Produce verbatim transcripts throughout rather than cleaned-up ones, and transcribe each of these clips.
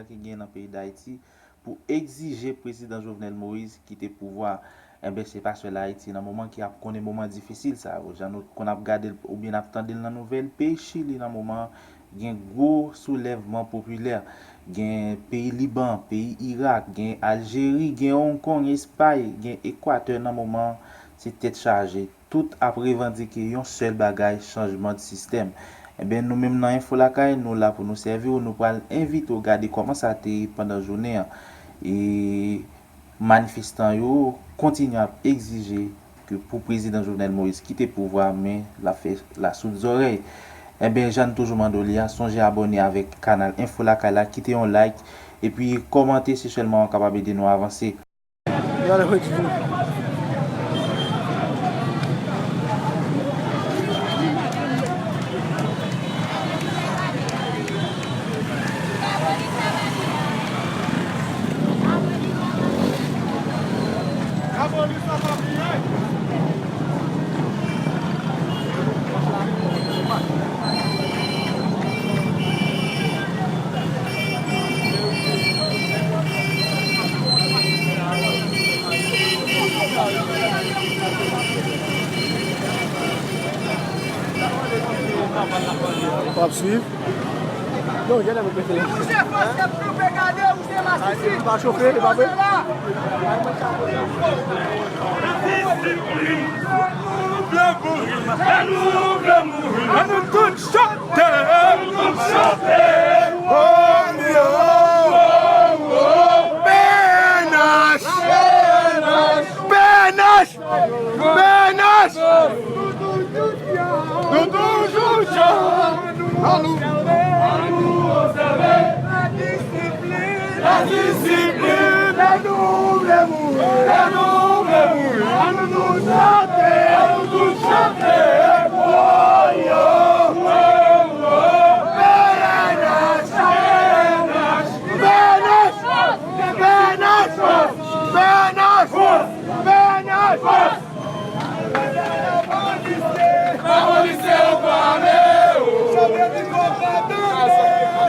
ki gen nan peyi Dayiti pou egzije prezidan Jovenel Moïse kite pouvwa. Enben, se pa sèl Ayiti nan moman ki ap konnen moman difisil sa yo. Jan nou konn ap gade l oubyen n ap tande l nan nouvèl, peyi Chili nan moman an gen gwo soulèvman popilè. Gen peyi Liban, peyi Irak, gen Aljeri, gen Hong Kong, Espay, gen Ekwatè nan moman an, se tèt chaje. Tout ap revandike yon sèl bagay, chanjman de sistèm. Enben, nou menm nan Enfo Lakay, nou la pou nou sèvi w. Nou pral envite w gade kòman sa te ye pandan jounen an. E manifestan yo kontinye ap egzije ke pou prezidan Jovenel Moïse kite pouvwa, men l ap fè lasoud zòrèy. Enben, jan n toujou mande w li a, sonje abòne avèk kanal Enfo Lakay la, kite yon like, epi kòmante, se sèlman w kapab ede nou avanse. W ap swiv. Non, jan avèk mesye. Bouje fò se kanpe gade ou se masisi. Pa chofe, li pa vre. Ann nou tout chante. Ann nou tout chante. Oh, oh, oh, oh. P N H. P N H. P N H. P N H. Nou toujou djanm. Ann nou, ann nou obsève. La disiplin. Lè nou vle mouri. Lè nou vle mouri. Ann nou tout chante. Ann nou tout chante. Woyo. Woyo. P N H. P N H. P N H. P N H. P N H. Fòs! Lapolis se yon kò ame, o.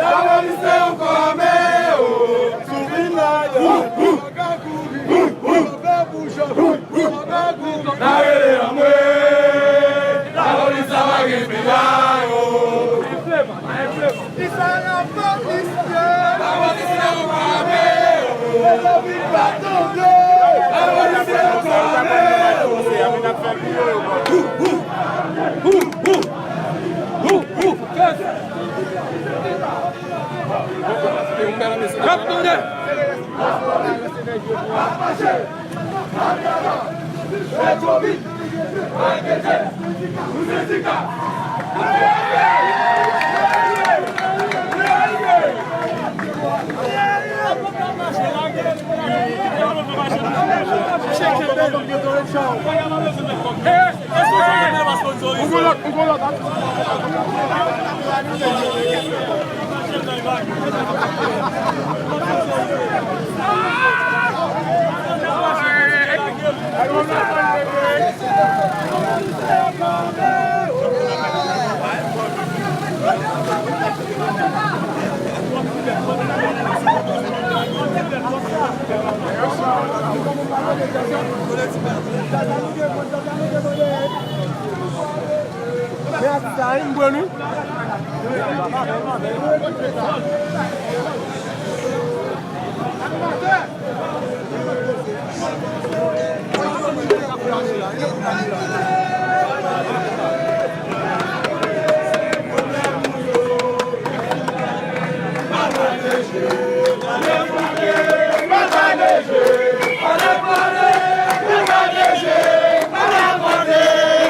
Lapolis se yon kò ame, o. Sou vin la, yo. Ou, ou. Ou, ou. Ou, ou. N a rele anmwe. Lapolis la pa gen pye la, yo. Kisa lapolis ye? Lapolis se yon kò ame, o. Lapolis pa tande. Lapolis se yon kò ame, o. N ap tande.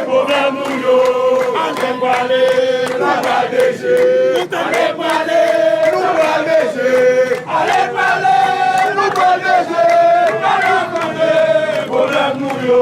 Pwoblèm nou yo, ale pale, nou pral deje. Ale pale, nou pral deje. Ale pale, nou pral deje. Pa ka tande pwoblèm nou yo.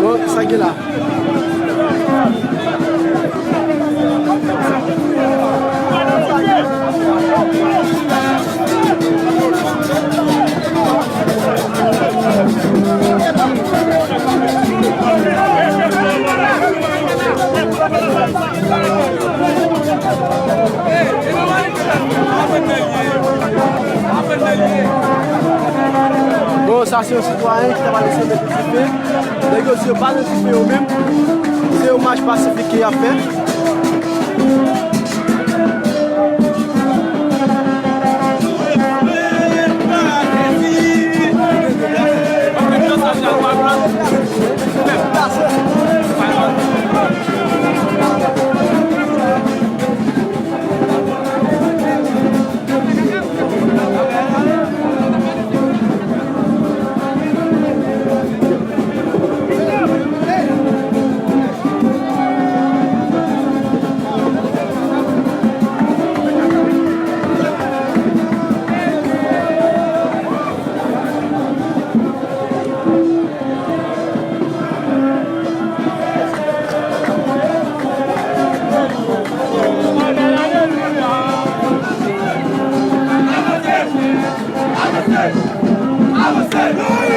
Bon, sa gen la? Bon, sa se yon sitwayen ki ta pral eseye mete dife. Nèg yo di yo pa nan dife yo menm. Se yon mach pasifik ke y ap fè. Avanse!